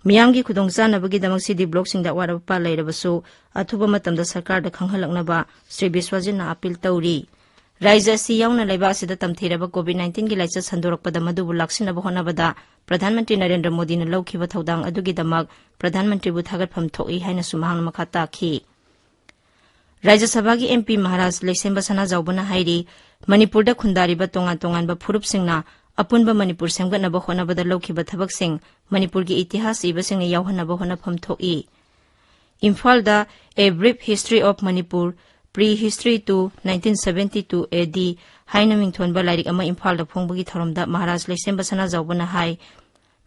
ꯃꯤꯌꯥꯝꯒꯤ ꯈꯨꯗꯣꯡꯆꯥꯅꯕꯒꯤꯗꯃꯛ ꯁꯤꯗꯤ ꯕ꯭ꯂꯣꯛꯁꯤꯡꯗ ꯑꯋꯥꯠ ꯑꯄꯥ ꯂꯩꯔꯕꯁꯨ ꯑꯊꯨꯕ ꯃꯇꯝꯗ ꯁꯔꯀꯥꯔꯗ ꯈꯪꯍꯜꯂꯛꯅꯕ ꯁ꯭ꯔꯤ ꯕꯤꯁ꯭ꯋꯖꯤꯠꯅ ꯑꯥꯄꯤꯜ ꯇꯧꯔꯤ꯫ ꯔꯥꯖ꯭ꯌ ꯑꯁꯤ ꯌꯥꯎꯅ ꯂꯩꯕꯥꯛ ꯑꯁꯤꯗ ꯇꯝꯊꯤꯔꯕ ꯀꯣꯚꯤꯗ ꯅꯥꯏꯟꯇꯤꯟꯒꯤ ꯂꯥꯏꯆꯠ ꯁꯟꯗꯣꯔꯛꯄꯗ ꯃꯗꯨꯕꯨ ꯂꯥꯛꯁꯤꯟꯅꯕ ꯍꯣꯠꯅꯕꯗ ꯄ꯭ꯔꯙꯥꯟ ꯃꯟꯇ꯭ꯔꯤ ꯅꯔꯦꯟꯗ꯭ꯔ ꯃꯣꯗꯤꯅ ꯂꯧꯈꯤꯕ ꯊꯧꯗꯥꯡ ꯑꯗꯨꯒꯤꯗꯃꯛ ꯄ꯭ꯔꯙꯥꯟ ꯃꯟꯇ꯭ꯔꯤꯕꯨ ꯊꯥꯒꯠꯐꯝ ꯊꯣꯛꯏ ꯍꯥꯏꯅꯁꯨ ꯃꯍꯥꯛꯅ ꯃꯈꯥ ꯇꯥꯈꯤ꯫ ꯔꯥꯖ꯭ꯌ ꯁꯚꯥꯒꯤ ꯑꯦꯝ ꯄꯤ ꯃꯍꯥꯔꯥꯖ ꯂꯩꯁꯦꯝꯕ ꯁꯅꯥꯖꯥꯎꯕꯅ ꯍꯥꯏꯔꯤ, ꯃꯅꯤꯄꯨꯔꯗ ꯈꯨꯟꯗꯥꯔꯤꯕ ꯇꯣꯉꯥꯟ ꯇꯣꯉꯥꯟꯕ ꯐꯨꯔꯨꯞꯁꯤꯡꯅ ꯑꯄꯨꯟꯕ ꯃꯅꯤꯄꯨꯔ ꯁꯦꯝꯒꯠꯅꯕ ꯍꯣꯠꯅꯕꯗ ꯂꯧꯈꯤꯕ ꯊꯕꯛꯁꯤꯡ ꯃꯅꯤꯄꯨꯔꯒꯤ ꯏꯇꯤꯍꯥꯁ ꯏꯕꯁꯤꯡꯅ ꯌꯥꯎꯍꯟꯅꯕ ꯍꯣꯠꯅꯐꯝ ꯊꯣꯛꯏ꯫ ꯏꯝꯐꯥꯜꯗ A Brief History of Manipur, Pre-History to nineteen seventy-two A D ꯍꯥꯏꯅ ꯃꯤꯡꯊꯣꯟꯕ ꯂꯥꯏꯔꯤꯛ ꯑꯃ ꯏꯝꯐꯥꯜꯗ ꯐꯣꯡꯕꯒꯤ ꯊꯧꯔꯝꯗ ꯃꯍꯥꯔꯥꯖ ꯂꯩꯁꯦꯝꯕ ꯁꯅꯥꯖꯥꯎꯕꯅ ꯍꯥꯏ,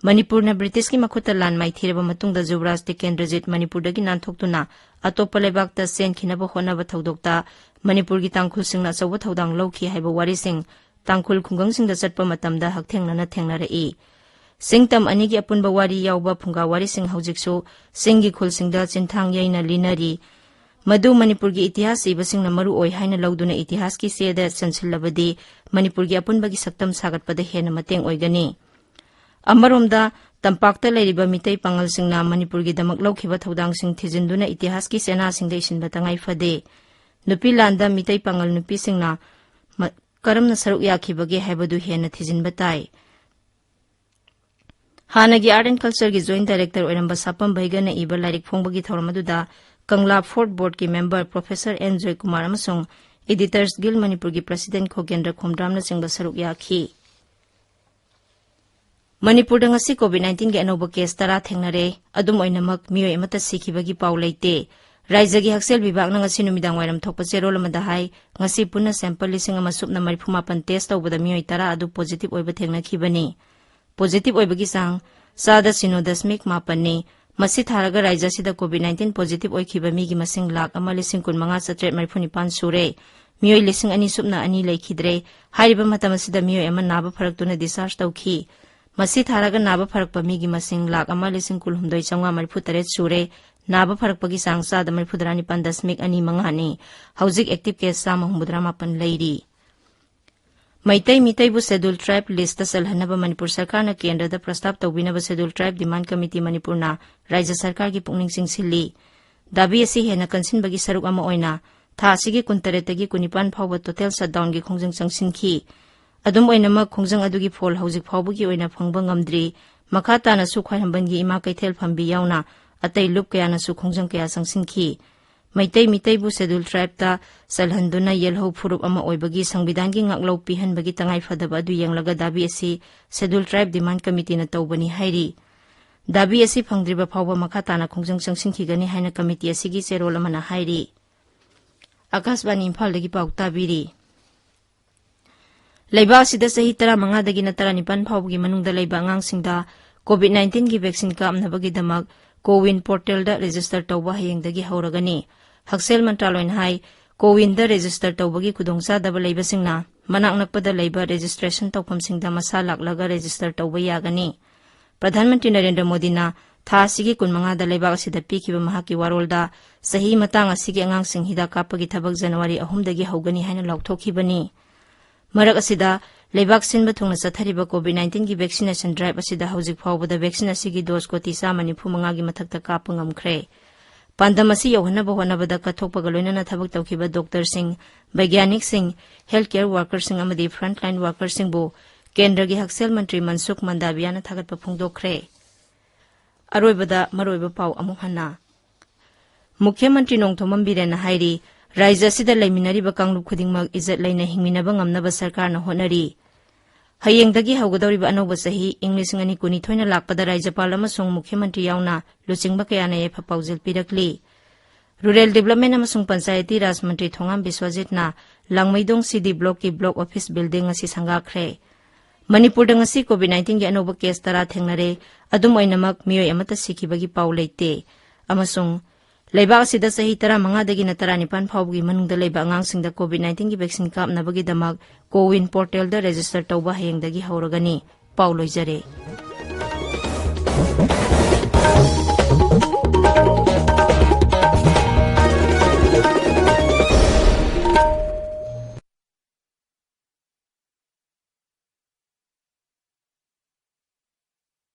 ꯃꯅꯤꯄꯨꯔꯅ ꯕ꯭ꯔꯤꯇꯤꯁꯀꯤ ꯃꯈꯨꯠꯇ ꯂꯥꯟ ꯃꯥꯏꯊꯤꯔꯕ ꯃꯇꯨꯡꯗ ꯖꯨꯕꯔꯥꯖ ꯇꯤꯀꯦꯟꯗ꯭ꯔꯖꯤꯠ ꯃꯅꯤꯄꯨꯔꯗꯒꯤ ꯅꯥꯟꯊꯣꯛꯇꯨꯅ ꯑꯇꯣꯞꯄ ꯂꯩꯕꯥꯛꯇ ꯆꯦꯟꯈꯤꯅꯕ ꯍꯣꯠꯅꯕ ꯊꯧꯗꯣꯛꯇ ꯃꯅꯤꯄꯨꯔꯒꯤ ꯇꯥꯡꯈꯨꯜꯁꯤꯡꯅ ꯑꯆꯧꯕ ꯊꯧꯗꯥꯡ ꯂꯧꯈꯤ ꯍꯥꯏꯕ ꯋꯥꯔꯤꯁꯤꯡ ꯇꯥꯡꯈꯨꯜ ꯈꯨꯡꯒꯪꯁꯤꯡꯗ ꯆꯠꯄ ꯃꯇꯝꯗ ꯍꯛꯊꯦꯡꯅꯅ ꯊꯦꯡꯅꯔꯛꯏ꯫ ꯁꯤꯡꯇꯝ ꯑꯅꯤꯒꯤ ꯑꯄꯨꯟꯕ ꯋꯥꯔꯤ ꯌꯥꯎꯕ ꯐꯨꯡꯒꯥ ꯋꯥꯔꯤꯁꯤꯡ ꯍꯧꯖꯤꯛꯁꯨ ꯆꯤꯡꯒꯤ ꯈꯨꯜꯁꯤꯡꯗ ꯆꯤꯟꯊꯥꯡ ꯌꯩꯅ ꯂꯤꯅꯔꯤ꯫ ꯃꯗꯨ ꯃꯅꯤꯄꯨꯔꯒꯤ ꯏꯇꯤꯍꯥꯁ ꯏꯕꯁꯤꯡꯅ ꯃꯔꯨ ꯑꯣꯏ ꯍꯥꯏꯅ ꯂꯧꯗꯨꯅ ꯏꯇꯤꯍꯥꯁꯀꯤ ꯆꯦꯗ ꯆꯟꯁꯤꯜꯂꯕꯗꯤ ꯃꯅꯤꯄꯨꯔꯒꯤ ꯑꯄꯨꯟꯕꯒꯤ ꯁꯛꯇꯝ ꯁꯥꯒꯠꯄꯗ ꯍꯦꯟꯅ ꯃꯇꯦꯡ ꯑꯣꯏꯒꯅꯤ꯫ ꯑꯃꯔꯣꯝꯗ, ꯇꯝꯄꯥꯛꯇ ꯂꯩꯔꯤꯕ ꯃꯤꯇꯩ ꯄꯥꯉꯜꯁꯤꯡꯅ ꯃꯅꯤꯄꯨꯔꯒꯤꯗꯃꯛ ꯂꯧꯈꯤꯕ ꯊꯧꯗꯥꯡꯁꯤꯡ ꯊꯤꯖꯤꯟꯗꯨꯅ ꯏꯇꯤꯍꯥꯁꯀꯤ ꯆꯦꯅꯥꯁꯤꯡꯗ ꯏꯁꯤꯟꯕ ꯇꯉꯥꯏ ꯐꯗꯦ꯫ ꯅꯨꯄꯤ ꯂꯥꯟꯗ ꯃꯤꯇꯩ ꯄꯥꯉꯜ ꯅꯨꯄꯤꯁꯤꯡꯅ ꯃ-, ꯀꯔꯝꯅ ꯁꯔꯨꯛ ꯌꯥꯈꯤꯕꯒꯦ ꯍꯥꯏꯕꯗꯨ ꯍꯦꯟꯅ ꯊꯤꯖꯤꯟꯕ ꯇꯥꯏ꯫ ꯍꯥꯟꯅꯒꯤ Art and Cultureꯒꯤ Joint Director ꯑꯣꯏꯔꯝꯕ ꯁꯥꯄꯝ ꯚꯩꯒꯅ ꯏꯕ ꯂꯥꯏꯔꯤꯛ ꯐꯣꯡꯕꯒꯤ ꯊꯧꯔꯝ ꯑꯗꯨꯗ ꯀꯪꯂꯥ Fort Boardꯀꯤ member Professor N Joykumar ꯑꯃꯁꯨꯡ Editors Guild ꯃꯅꯤꯄꯨꯔꯒꯤ President ꯈꯣꯒꯦꯟꯗ꯭ꯔ ꯈꯣꯝꯗ꯭ꯔꯥꯝꯅꯆꯤꯡꯕ ꯁꯔꯨꯛ ꯌꯥꯈꯤ꯫ ꯃꯅꯤꯄꯨꯔꯗ ꯉꯁꯤ ꯀꯣꯚꯤꯗ ꯅꯥꯏꯟꯇꯤꯟꯒꯤ ꯑꯅꯧꯕ ꯀꯦꯁ ꯇꯔꯥ ꯊꯦꯡꯅꯔꯦ꯫ ꯑꯗꯨꯝ ꯑꯣꯏꯅꯃꯛ, ꯃꯤꯑꯣꯏ ꯑꯃꯠꯇ ꯁꯤꯈꯤꯕꯒꯤ ꯄꯥꯎ ꯂꯩꯇꯦ꯫ ꯔꯥꯖ꯭ꯌꯒꯤ ꯍꯛꯁꯦꯜ ꯚꯤꯚꯥꯒꯅ ꯉꯁꯤ ꯅꯨꯃꯤꯗꯥꯡ ꯋꯥꯏꯔꯝ ꯊꯣꯛꯄ ꯆꯦꯔꯣꯜ ꯑꯃꯗ ꯍꯥꯏ, ꯉꯁꯤ ꯄꯨꯟꯅ sample ꯂꯤꯁꯤꯡ ꯑꯃ ꯁꯨꯞꯅ ꯃꯔꯤꯐꯨ ꯃꯥꯄꯟ test ꯇꯧꯕꯗ ꯃꯤꯑꯣꯏ ꯇꯔꯥ ꯑꯗꯨ positive ꯑꯣꯏꯕ ꯊꯦꯡꯅꯈꯤꯕꯅꯤ꯫ Positive ꯑꯣꯏꯕꯒꯤ ꯆꯥꯡ ꯆꯥꯗ ꯁꯤꯅꯣ ꯗꯁꯃꯤꯛ ꯃꯥꯄꯟꯅꯤ꯫ ꯃꯁꯤ ꯊꯥꯔꯒ ꯔꯥꯖ꯭ꯌ ꯑꯁꯤꯗ ꯀꯣꯚꯤꯗ ꯅꯥꯏꯟꯇꯤꯟ positive ꯑꯣꯏꯈꯤꯕ ꯃꯤꯒꯤ ꯃꯁꯤꯡ ꯂꯥꯈ ꯑꯃ ꯂꯤꯁꯤꯡ ꯀꯨꯟꯃꯉꯥ ꯆꯥꯇ꯭ꯔꯦꯠ ꯃꯔꯤꯐꯨ ꯅꯤꯄꯥꯟ ꯁꯨꯔꯦ꯫ ꯃꯤꯑꯣꯏ ꯂꯤꯁꯤꯡ ꯑꯅꯤ ꯁꯨꯞꯅ ꯑꯅꯤ ꯂꯩꯈꯤꯗ꯭ꯔꯦ꯫ ꯍꯥꯏꯔꯤꯕ ꯃꯇꯝ ꯑꯁꯤꯗ ꯃꯤꯑꯣꯏ ꯑꯃ ꯅꯥꯕ ꯐꯔꯛꯇꯨꯅ discharge ꯇꯧꯈꯤ꯫ ꯃꯁꯤ ꯊꯥꯔꯒ ꯅꯥꯕ ꯐꯔꯛꯄ ꯃꯤꯒꯤ ꯃꯁꯤꯡ ꯂꯥꯈ ꯑꯃ ꯂꯤꯁꯤꯡ ꯀꯨꯟꯍꯨꯝꯗꯣꯏ ꯆꯥꯝꯃꯉꯥ ꯃꯔꯤꯐꯨ ꯇꯔꯦꯠ ꯁꯨꯔꯦ꯫ ꯅꯥꯕ ꯐꯔꯛꯄꯒꯤ ꯆꯥꯡ ꯆꯥꯗ ꯃꯔꯤꯐꯨꯇꯔꯥ ꯅꯤꯄꯥꯟ ꯗꯁꯃꯤꯛ ꯑꯅꯤ ꯃꯉꯥꯅꯤ꯫ ꯍꯧꯖꯤꯛ active case ꯆꯥꯝꯃ ꯍꯨꯝꯐꯨꯇꯔꯥ ꯃꯥꯄꯟ ꯂꯩꯔꯤ꯫ Meitei ꯃꯤꯇꯩꯕꯨ Scheduled Tribe list ꯆꯜꯍꯟꯅꯕ Manipur ꯁꯔꯀꯥꯔꯅ ꯀꯦꯟꯗ꯭ꯔꯗ ꯄ꯭ꯔꯁꯇꯥꯞ ꯇꯧꯕꯤꯅꯕ Scheduled Tribe Demand Committee ꯃꯅꯤꯄꯨꯔꯅ ꯔꯥꯖ꯭ꯌ ꯁꯔꯀꯥꯔꯒꯤ ꯄꯨꯛꯅꯤꯡ ꯆꯤꯡꯁꯤꯜꯂꯤ꯫ ꯗꯥꯕꯤ ꯑꯁꯤ ꯍꯦꯟꯅ ꯀꯟꯁꯤꯟꯕꯒꯤ ꯁꯔꯨꯛ ꯑꯃ ꯑꯣꯏꯅ ꯊꯥ ꯑꯁꯤꯒꯤ ꯀꯨꯟꯇꯔꯦꯠꯇꯒꯤ ꯀꯨꯟꯅꯤꯄꯥꯟ ꯐꯥꯎꯕ total shutdownꯒꯤ ꯈꯣꯡꯖꯪ ꯆꯪꯁꯤꯟꯈꯤ꯫ ꯑꯗꯨꯝ ꯑꯣꯏꯅꯃꯛ, ꯈꯣꯡꯖꯪ ꯑꯗꯨꯒꯤ ꯐꯣꯜ ꯍꯧꯖꯤꯛ ꯐꯥꯎꯕꯒꯤ ꯑꯣꯏꯅ ꯐꯪꯕ ꯉꯝꯗ꯭ꯔꯤ꯫ ꯃꯈꯥ ꯇꯥꯅꯁꯨ ꯈ꯭ꯋꯥꯏꯔꯝꯕꯟꯒꯤ ꯏꯃꯥ ꯀꯩꯊꯦꯜ ꯐꯝꯕꯤ ꯌꯥꯎꯅ ꯑꯇꯩ ꯂꯨꯞ ꯀꯌꯥꯅꯁꯨ ꯈꯣꯡꯖꯪ ꯀꯌꯥ ꯆꯪꯁꯤꯟꯈꯤ꯫ ꯃꯩꯇꯩ ꯃꯤꯇꯩꯕꯨ Scheduled Tribeꯇ ꯆꯜꯍꯟꯗꯨꯅ ꯌꯦꯜꯍꯧ ꯐꯨꯔꯨꯞ ꯑꯃ ꯑꯣꯏꯕꯒꯤ ꯁꯪꯕꯤꯙꯥꯟꯒꯤ ꯉꯥꯛꯂꯧ ꯄꯤꯍꯟꯕꯒꯤ ꯇꯉꯥꯏꯐꯗꯕ ꯑꯗꯨ ꯌꯦꯡꯂꯒ ꯗꯥꯕꯤ ꯑꯁꯤ Scheduled Tribe Demand Committeeꯅ ꯇꯧꯕꯅꯤ ꯍꯥꯏꯔꯤ꯫ ꯗꯥꯕꯤ ꯑꯁꯤ ꯐꯪꯗ꯭ꯔꯤꯕ ꯐꯥꯎꯕ ꯃꯈꯥ ꯇꯥꯅ ꯈꯣꯡꯖꯪ ꯆꯪꯁꯤꯟꯈꯤꯒꯅꯤ ꯍꯥꯏꯅ committee ꯑꯁꯤꯒꯤ ꯆꯦꯔꯣꯜ ꯑꯃꯅ ꯍꯥꯏꯔꯤ꯫ ꯑꯀꯥꯁꯕꯥꯅꯤ ꯏꯝꯐꯥꯜꯗꯒꯤ ꯄꯥꯎ ꯇꯥꯕꯤꯔꯤ꯫ ꯂꯩꯕꯥꯛ ꯑꯁꯤꯗ ꯆꯍꯤ ꯇꯔꯥꯃꯉꯥꯗꯒꯤꯅ ꯇꯔꯥꯅꯤꯄꯥꯟ ꯐꯥꯎꯕꯒꯤ ꯃꯅꯨꯡꯗ ꯂꯩꯕ ꯑꯉꯥꯡꯁꯤꯡꯗ COVID nineteenꯒꯤ vaccine ꯀꯥꯞꯅꯕꯒꯤꯗꯃꯛ CoWIN portalꯗ register ꯇꯧꯕ ꯍꯌꯦꯡꯗꯒꯤ ꯍꯧꯔꯒꯅꯤ꯫ ꯍꯛꯁꯦꯜ ꯃꯟꯇ꯭ꯔꯥꯂꯣꯏꯅ ꯍꯥꯏ, CoWINꯗ register ꯇꯧꯕꯒꯤ ꯈꯨꯗꯣꯡꯆꯥꯗꯕ ꯂꯩꯕꯁꯤꯡꯅ ꯃꯅꯥꯛ ꯅꯛꯄꯗ ꯂꯩꯕ registration ꯇꯧꯐꯝꯁꯤꯡꯗ ꯃꯁꯥ ꯂꯥꯛꯂꯒ register ꯇꯧꯕ ꯌꯥꯒꯅꯤ꯫ ꯄ꯭ꯔꯙꯥꯟ ꯃꯟꯇ꯭ꯔꯤ ꯅꯔꯦꯟꯗ꯭ꯔ ꯃꯣꯗꯤꯅ ꯊꯥ ꯑꯁꯤꯒꯤ ꯀꯨꯟꯃꯉꯥꯗ ꯂꯩꯕꯥꯛ ꯑꯁꯤꯗ ꯄꯤꯈꯤꯕ ꯃꯍꯥꯛꯀꯤ ꯋꯥꯔꯣꯜꯗ, ꯆꯍꯤ ꯃꯇꯥꯡ ꯑꯁꯤꯒꯤ ꯑꯉꯥꯡꯁꯤꯡ ꯍꯤꯗꯥꯛ ꯀꯥꯞꯄꯒꯤ ꯊꯕꯛ ꯖꯅꯋꯥꯔꯤ ꯑꯍꯨꯝꯗꯒꯤ ꯍꯧꯒꯅꯤ ꯍꯥꯏꯅ ꯂꯥꯎꯊꯣꯛꯈꯤꯕꯅꯤ꯫ ꯃꯔꯛ ꯑꯁꯤꯗ, ꯂꯩꯕꯥꯛ ꯁꯤꯟꯕ ꯊꯨꯡꯅ ꯆꯠꯊꯔꯤꯕ COVID nineteenꯒꯤ vaccination drive ꯑꯁꯤꯗ ꯍꯧꯖꯤꯛ ꯐꯥꯎꯕꯗ vaccine ꯑꯁꯤꯒꯤ dose ꯀꯣꯇꯤ ꯆꯥꯝꯃ ꯅꯤꯐꯨ ꯃꯉꯥꯒꯤ ꯃꯊꯛꯇ ꯀꯥꯞꯄ ꯉꯝꯈ꯭ꯔꯦ꯫ ꯄꯥꯟꯗꯝ ꯑꯁꯤ ꯌꯧꯍꯟꯅꯕ ꯍꯣꯠꯅꯕꯗ ꯀꯠꯊꯣꯛꯄꯒ ꯂꯣꯏꯅꯅ ꯊꯕꯛ ꯇꯧꯈꯤꯕ doctorꯁꯤꯡ, ꯕꯩꯒ꯭ꯌꯥꯅꯤꯛꯁꯤꯡ, health care workerꯁꯤꯡ ꯑꯃꯗꯤ frontline workerꯁꯤꯡꯕꯨ ꯀꯦꯟꯗ꯭ꯔꯒꯤ ꯍꯛꯁꯦꯜ ꯃꯟꯇ꯭ꯔꯤ ꯃꯟꯁꯨꯈ ꯃꯟꯗꯥꯕꯤꯌꯥꯅ ꯊꯥꯒꯠꯄ ꯐꯣꯡꯗꯣꯛꯈ꯭ꯔꯦ꯫ ꯑꯔꯣꯏꯕꯗ ꯃꯔꯨꯑꯣꯏꯕ ꯄꯥꯎ ꯑꯃꯨꯛ ꯍꯟꯅ꯫ ꯃꯨꯈ꯭ꯌ ꯃꯟꯇ꯭ꯔꯤ ꯅꯣꯡꯊꯣꯝꯕꯝ ꯕꯤꯔꯦꯟꯅ ꯍꯥꯏꯔꯤ, ꯔꯥꯖ꯭ꯌ ꯑꯁꯤꯗ ꯂꯩꯃꯤꯟꯅꯔꯤꯕ ꯀꯥꯡꯂꯨꯞ ꯈꯨꯗꯤꯡꯃꯛ ꯏꯖꯠ ꯂꯩꯅ ꯍꯤꯡꯃꯤꯟꯅꯕ ꯉꯝꯅꯕ ꯁꯔꯀꯥꯔꯅ ꯍꯣꯠꯅꯔꯤ꯫ ꯍꯌꯦꯡꯗꯒꯤ ꯍꯧꯒꯗꯧꯔꯤꯕ ꯑꯅꯧꯕ ꯆꯍꯤ ꯏꯪ ꯂꯤꯁꯤꯡ ꯑꯅꯤ ꯀꯨꯟꯅꯤꯊꯣꯏꯅ ꯂꯥꯛꯄꯗ ꯔꯥꯖ꯭ꯌꯄꯥꯜ ꯑꯃꯁꯨꯡ ꯃꯨꯈ꯭ꯌ ꯃꯟꯇ꯭ꯔꯤ ꯌꯥꯎꯅ ꯂꯨꯆꯤꯡꯕ ꯀꯌꯥꯅ ꯌꯥꯏꯐ ꯄꯥꯎꯖꯦꯜ ꯄꯤꯔꯛꯂꯤ꯫ Rural Development ꯑꯃꯁꯨꯡ ꯄꯟꯆꯥꯌꯇꯤ ꯔꯥꯖ ꯃꯟꯇ꯭ꯔꯤ ꯊꯣꯉꯥꯝ ꯕꯤꯁ꯭ꯋꯖꯤꯠꯅ ꯂꯥꯡꯃꯩꯗꯣꯡ CD blockꯀꯤ block office building ꯑꯁꯤ ꯁꯪꯒꯥꯈ꯭ꯔꯦ꯫ ꯃꯅꯤꯄꯨꯔꯗ ꯉꯁꯤ COVID nineteenꯒꯤ ꯑꯅꯧꯕ case ꯇꯔꯥ ꯊꯦꯡꯅꯔꯦ꯫ ꯑꯗꯨꯝ ꯑꯣꯏꯅꯃꯛ, ꯃꯤꯑꯣꯏ ꯑꯃꯠꯇ ꯁꯤꯈꯤꯕꯒꯤ ꯄꯥꯎ ꯂꯩꯇꯦ꯫ ꯑꯃꯁꯨꯡ ꯂꯩꯕꯥꯛ ꯑꯁꯤꯗ ꯆꯍꯤ ꯇꯔꯥꯃꯉꯥꯗꯒꯤꯅ ꯇꯔꯥꯅꯤꯄꯥꯟ ꯐꯥꯎꯕꯒꯤ ꯃꯅꯨꯡꯗ ꯂꯩꯕ ꯑꯉꯥꯡꯁꯤꯡꯗ COVID nineteenꯒꯤ vaccine ꯀꯥꯞꯅꯕꯒꯤꯗꯃꯛ CoWIN portalꯗ register ꯇꯧꯕ ꯍꯌꯦꯡꯗꯒꯤ ꯍꯧꯔꯒꯅꯤ꯫ ꯄꯥꯎ ꯂꯣꯏꯖꯔꯦ꯫